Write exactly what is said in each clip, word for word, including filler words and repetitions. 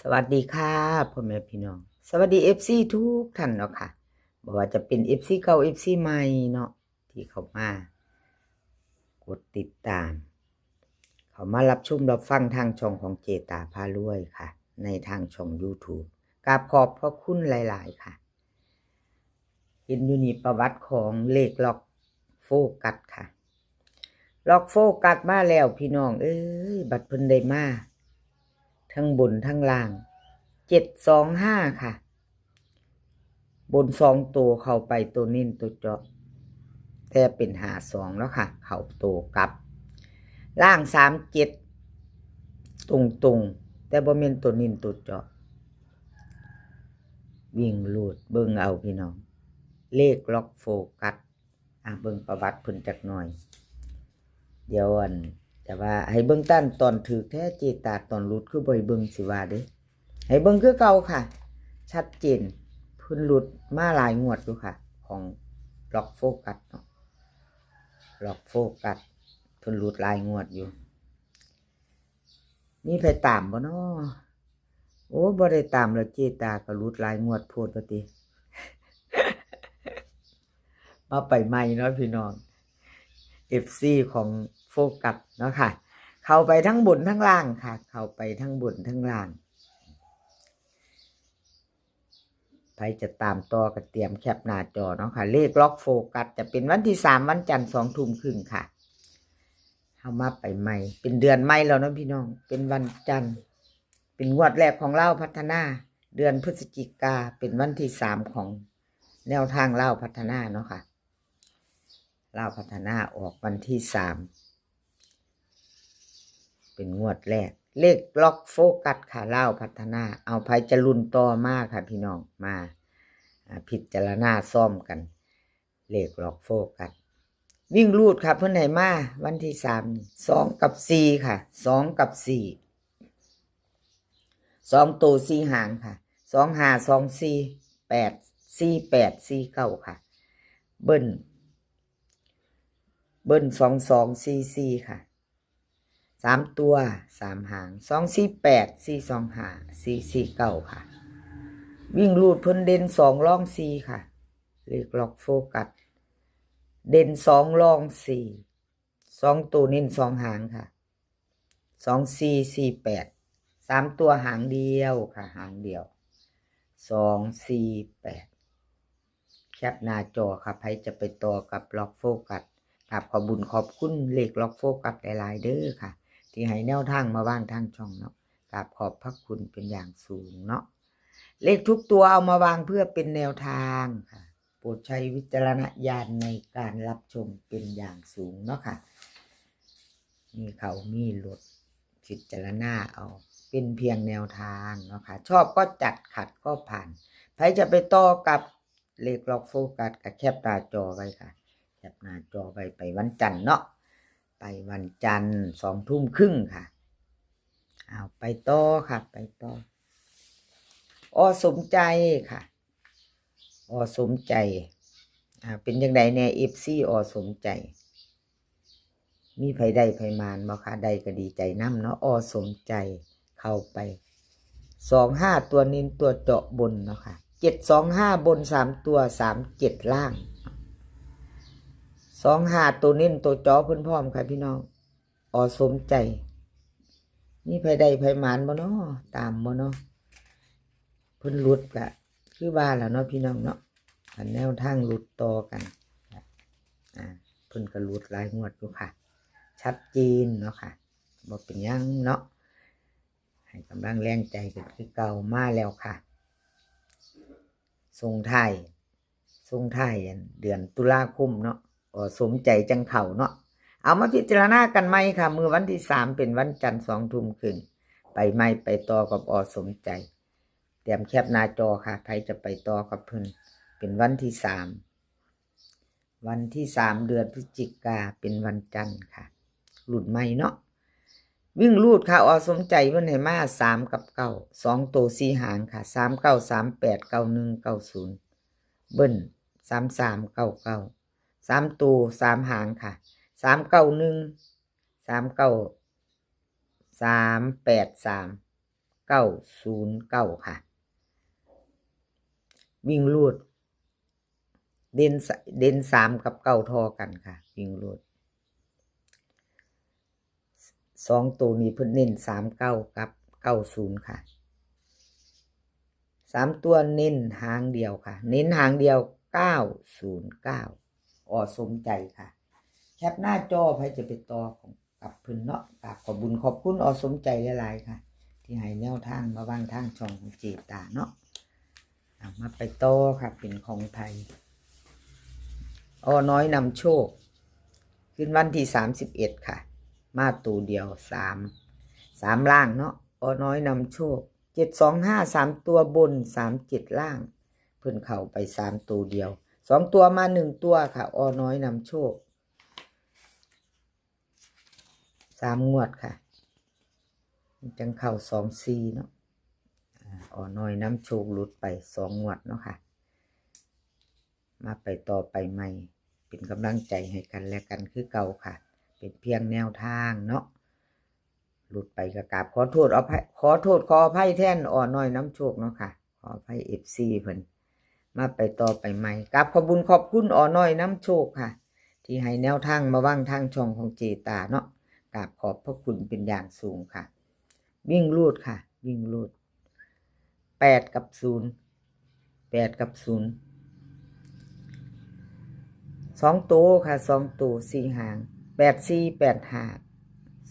สวัสดีค่ะพ่อแม่พี่น้อง สวัสดีเอฟซีทุกท่านเนาะค่ะ บ่ว่าจะเป็นเอฟซีเก่า เอฟซีใหม่เนาะ ที่เข้ามา กดติดตาม เข้ามารับชมรับฟังทางช่องของเจตาพารวยค่ะ ในทางช่อง YouTube กราบขอบพระคุณหลายๆค่ะ เห็นอยู่นี่ประวัติของเลขล็อกโฟกัสค่ะ ล็อกโฟกัสมาแล้วพี่น้องเอ้ย บัดเพิ่นได้มา ทั้งบนทั้งล่าง เจ็ดสองห้าค่ะ บนสองตัวเข้าไปตัวเน้นตัวเจาะ แต่เป็นห้าสองแล้วค่ะ เข้าตัวกลับ ล่างสามเจ็ด ตรงๆ แต่บ่แม่นตัวเน้นตัวเจาะ วิ่งรูดเบิ่งเอาพี่น้อง เลขล็อกโฟกัส อ่ะ เบิ่งประวัติเพิ่นจักหน่อย เดี๋ยวอัน แต่ว่าให้เบิ่งต้านตอนถืกแท้เจตาตอนหลุดคือบ่ให้เบิ่งสิว่าเด้ ให้เบิ่งคือเก่าค่ะ ชัดเจน เพิ่นหลุดมาหลายงวดอยู่ค่ะ ของล็อกโฟกัสเนาะ ล็อกโฟกัส เพิ่นหลุดหลายงวดอยู่ มีไผตามบ่น้อ โอ้ บ่ได้ตามแล้วเจตาก็หลุดหลายงวดโพดว่าติ มาไปใหม่เนาะพี่น้อง เอฟซีของโฟกัสเนาะค่ะ เข้าไปทั้งบนทั้งล่างค่ะ เข้าไปทั้งบนทั้งล่าง ใผจะตามต่อก็เตรียมแคปหน้าจอเนาะค่ะ เลขล็อกโฟกัสจะเป็นวันที่สาม วันจันทร์ สองทุ่มครึ่งค่ะ เฮามาไปใหม่ เป็นเดือนใหม่แล้วเนาะพี่น้อง เป็นวันจันทร์ เป็นงวดแรกของลาวพัฒนา เดือนพฤศจิกา เป็นวันที่สามของแนวทางลาวพัฒนาเนาะค่ะ ลาวพัฒนาออกวันที่สาม เป็นงวดแรก เลขล็อกโฟกัสค่ะ ลาวพัฒนา เอาไผจะลุ้นต่อมาค่ะพี่น้อง มา อ่า พิจารณาซ่อมกัน เลขล็อกโฟกัส วิ่งรูดค่ะ เพิ่นให้มาวันที่สาม สองกับสี่ค่ะ สองกับสี่ สองตัวสี่หางค่ะ สองห้า สองสี่ แปดสี่แปด สี่เก้าค่ะ เบิ้ล เบิ้ลสองสอง สี่สี่ค่ะ สามตัวสามหาง สองสี่แปด สี่สองห้า สี่สี่เก้าค่ะ วิ่งรูดเพิ่นเด่นสองรองสี่ค่ะ เลขล็อกโฟกัส เด่นสองรองสี่ สองตัวเน้นสองหางค่ะ สองสี่สี่แปด สามตัวหางเดียวค่ะ หางเดียว สองสี่แปด แคปหน้าจอค่ะ ไผจะไปต่อกับล็อกโฟกัส กราบขอบบุญขอบคุณเลขล็อกโฟกัสหลายๆเด้อค่ะ ที่ให้แนวทางมาวางทางช่องเนาะ กราบขอบพระคุณเป็นอย่างสูงเนาะ เลขทุกตัวเอามาวางเพื่อเป็นแนวทางค่ะ โปรดใช้วิจารณญาณในการรับชมเป็นอย่างสูงเนาะค่ะ มีเขามีหลุด พิจารณาเอา เป็นเพียงแนวทางเนาะค่ะ ชอบก็จัด ขัดก็ผ่าน ไผจะไปต่อกับเลขล็อกโฟกัสก็แคปหน้าจอไว้ค่ะ แคปหน้าจอไว้ ไปวันจันทร์เนาะ ไปวันจันทร์ สองทุ่มครึ่งค่ะ เอาไปต่อค่ะ ไปต่อ อ.สมใจค่ะ อ.สมใจ อ่า เป็นจั่งใดแน่ เอฟซี อ.สมใจ มีไผได้ไผหมานบ่คะ ได้ก็ดีใจนำเนาะ อ.สมใจ เข้าไป สองห้า ตัวเน้นตัวเจาะบนเนาะค่ะ เจ็ดสองห้า บนสามตัว สามเจ็ด ล่าง สองห้า ตัวเน้นตัวเจาะเพิ่นพร้อมค่ะพี่น้อง อ.สมใจ มีไผได้ไผหมานบ่น้อ ตามบ่น้อ เพิ่นหลุดก็คือว่าล่ะเนาะพี่น้องเนาะ คันแนวทางหลุดต่อกัน อ่า เพิ่นก็หลุดหลายงวดอยู่ค่ะ ชัดเจนเนาะค่ะ บ่เป็นหยังเนาะ ให้กำลังแรงใจกันคือเก่า มาแล้วค่ะ ส่งท้าย ส่งท้ายอันเดือนตุลาคมเนาะ อ.สมใจจั่งเข้าเนาะ เอามาพิจารณากันใหม่ค่ะ มื้อวันที่สาม เป็นวันจันทร์ สองทุ่มครึ่ง ไปใหม่ไปต่อกับ อ.สมใจ เตรียมแคปหน้าจอค่ะ ไผจะไปต่อกับเพิ่น เป็นวันที่สาม วันที่สาม เดือนพฤศจิกา เป็นวันจันทร์ค่ะ รุ่นใหม่เนาะ วิ่งรูดค่ะ อ.สมใจเพิ่นให้มา สามกับเก้า สองตัวสี่หางค่ะ สามเก้า สามแปด เก้าหนึ่ง เก้าศูนย์ เบิ้ล สามสาม เก้าเก้า สามตัวสามหางค่ะ สามเก้าหนึ่ง สามเก้า สามแปดสาม เก้าศูนย์เก้าค่ะ วิ่งรูด เด่นส- เด่นสามกับเก้าทอกันค่ะ วิ่งรูด สองตัวนี้เพิ่นเน้นสามเก้ากับเก้าศูนย์ค่ะ สามตัวเน้นหางเดียวค่ะ เน้นหางเดียว เก้าศูนย์เก้า อ.สมใจค่ะ แคปหน้าจอ ไผจะไปต่อของกับเพิ่นเนาะ กราบขอบบุญขอบคุณ อ.สมใจหลายๆค่ะ ที่ให้แนวทางมาวางทางช่องของเจตาเนาะ เอามาไปต่อค่ะ เป็นของไทย อ.น้อยนำโชค ขึ้นวันที่สามสิบเอ็ดค่ะ มาตัวเดียว สาม สามล่างเนาะ อ.น้อยนำโชค เจ็ดสองห้า สามตัวบน สามเจ็ดล่าง เพิ่นเข้าไปสามตัวเดียว สองตัวมาหนึ่งตัวค่ะ อ.น้อยนำโชค สามงวดค่ะ มันจังเข้าสองสี่เนาะ อ่า อ.น้อยนำโชคหลุดไปสองงวดเนาะค่ะ มาไปต่อไปใหม่ เป็นกำลังใจให้กันและกันคือเก่าค่ะ เป็นเพียงแนวทางเนาะ หลุดไปก็กราบขอโทษอภัย ขอโทษขออภัยแทน อ.น้อยนำโชคเนาะค่ะ ขออภัย เอฟซี เพิ่น มาไปต่อไปใหม่ กราบขอบบุญขอบคุณ อ.น้อยนำโชคค่ะ ที่ให้แนวทางมาวางทางช่องของเจตาเนาะ กราบขอบพระคุณเป็นอย่างสูงค่ะ วิ่งรูดค่ะ วิ่งรูด แปดกับศูนย์ แปดกับศูนย์ สองตัวค่ะ สองตัว สี่หาง แปดสี่ แปดห้า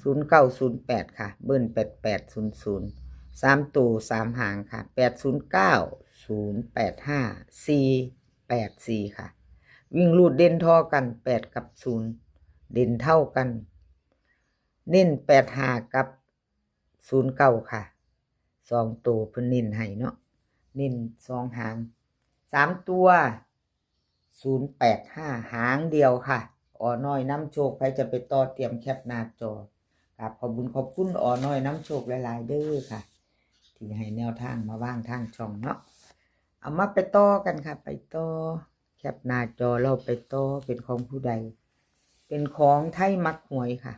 ศูนย์เก้า ศูนย์แปดค่ะ เบิ้ล แปดแปด ศูนย์ศูนย์ สามตัว สามหางค่ะ แปดศูนย์เก้า ศูนย์แปดห้า สี่แปดสี่ค่ะ วิ่งรูดเด่นทอกัน แปดกับศูนย์ เด่นเท่ากัน เน้น แปดห้า กับ ศูนย์เก้าค่ะ สองตัวเพิ่นเน้นให้เนาะ เน้นสองหาง สามตัว ศูนย์แปดห้า หางเดียวค่ะ อ.น้อยนำโชค ไผจะไปต่อเตรียมแคปหน้าจอ กราบขอบบุญขอบคุณ อ.น้อยนำโชคหลายๆเด้อค่ะ ที่ให้แนวทางมาวางทางช่องเนาะ เอามาไปต่อกันค่ะ ไปต่อ แคปหน้าจอ เราไปต่อ เป็นของผู้ใด เป็นของไทยมักหวยค่ะ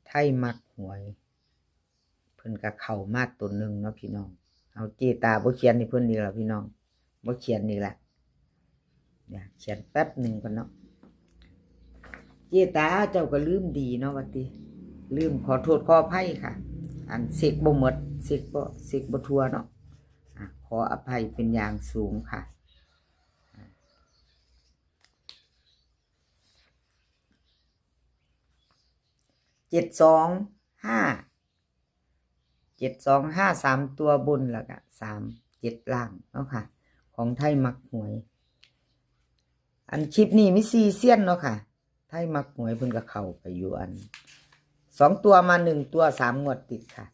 ไทยมักหวย เพิ่นก็เข้ามาตัวหนึ่งเนาะพี่น้อง เอาเจตาบ่เขียนให้เพิ่นอีกแล้วพี่น้อง บ่เขียนอีกแล้ว เดี๋ยวเขียนแป๊บหนึ่งก่อนเนาะ เจตาเจ้าก็ลืมดีเนาะว่าติ ลืม ขอโทษขออภัยค่ะ อันเช็คบ่หมด เช็คบ่ เช็คบ่ทั่วเนาะ อ่ะ ขออภัยเป็นอย่างสูงค่ะ เจ็ดสองห้า เจ็ดสองห้า สามตัวบน แล้วก็สามเจ็ดล่างเนาะค่ะ ของไทยมักหวย อันคลิปนี้มีสี่เซียนเนาะค่ะ ไทยมักหวยเพิ่นก็เข้าไปอยู่อัน สองตัวมาหนึ่งตัว สามงวดติดค่ะ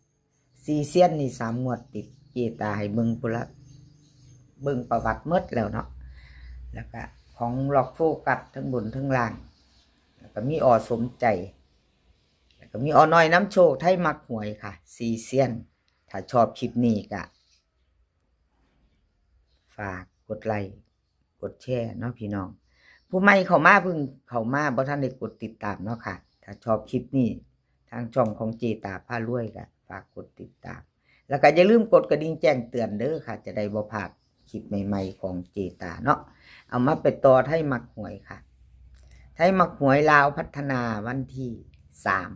สี่เซียนนี่ สามงวดติด เจตาให้เบิ่งพุ้นละ เบิ่งประวัติหมดแล้วเนาะ แล้วก็ของล็อกโฟกัสทั้งบนทั้งล่าง แล้วก็มี อ.สมใจ แล้วก็มี อ.น้อยนำโชค ไทยมักหวยค่ะ สี่เซียน ถ้าชอบคลิปนี้ก็ ฝากกดไลค์ กดแชร์เนาะพี่น้อง ผู้ใหม่เข้ามา เพิ่งเข้ามา บ่ทันได้กดติดตามเนาะค่ะ ถ้าชอบคลิปนี้ ทางช่องของเจตาพารวยก็ฝากกดติดตาม แล้วก็อย่าลืมกดกระดิ่งแจ้งเตือนเด้อค่ะ จะได้บ่พลาดคลิปใหม่ๆของเจตาเนาะ เอามาไปต่อไทยมักหวยค่ะ ไทยมักหวยลาวพัฒนาวันที่สาม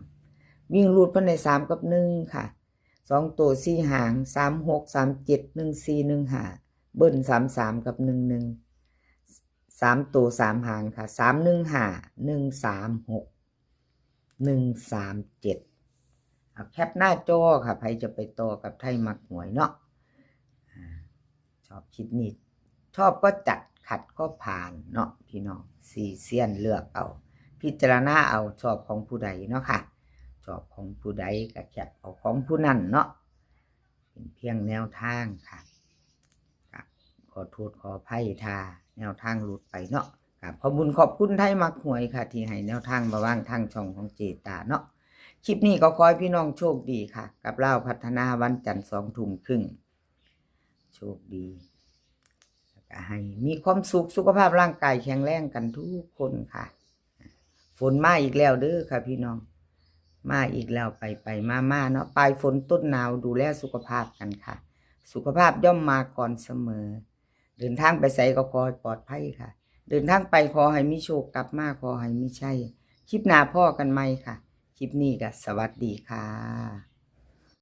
วิ่งรูดเพิ่นให้สามกับหนึ่งค่ะ สองตัวสี่หาง สามหก สามเจ็ด หนึ่งสี่ หนึ่งห้า เบิ้ล สามสาม กับ หนึ่งหนึ่ง สามตัวสามหางค่ะ สามหนึ่งห้า หนึ่งสามหก หนึ่งสามเจ็ด เอาแคปหน้าจอค่ะ ไผจะไปต่อกับไทยมักหวยเนาะ อ่า ชอบคลิปนี้ ชอบก็จัด ขัดก็ผ่านเนาะพี่น้อง สี่เซียนเลือกเอา พิจารณาเอา ชอบของผู้ใดเนาะค่ะ ชอบของผู้ใดก็แคปเอาของผู้นั้นเนาะ เป็นเพียงแนวทางค่ะ ครับ ขอโทษขออภัยถ้าแนวทางหลุดไปเนาะ ครับ ขอบคุณขอบคุณไทยมักหวยค่ะ ที่ให้แนวทางมาวางทางช่องของเจตาเนาะ คลิปนี้ก็ขอให้พี่น้องโชคดีค่ะ กับลาวพัฒนาวันจันทร์สองทุ่มครึ่ง โชคดี แล้วก็ให้มีความสุข สุขภาพร่างกายแข็งแรงกันทุกคนค่ะ ฝนมาอีกแล้วเด้อค่ะพี่น้อง มาอีกแล้ว ไปไปมามาเนาะ ปลายฝนต้นหนาว ดูแลสุขภาพกันค่ะ สุขภาพย่อมมาก่อนเสมอ เดินทางไปไสก็ขอให้ปลอดภัยค่ะ เดินทางไปขอให้มีโชค กลับมาขอให้มีชัย คลิปหน้าพ้อกันใหม่ค่ะ คลิปนี้ก็สวัสดีค่ะ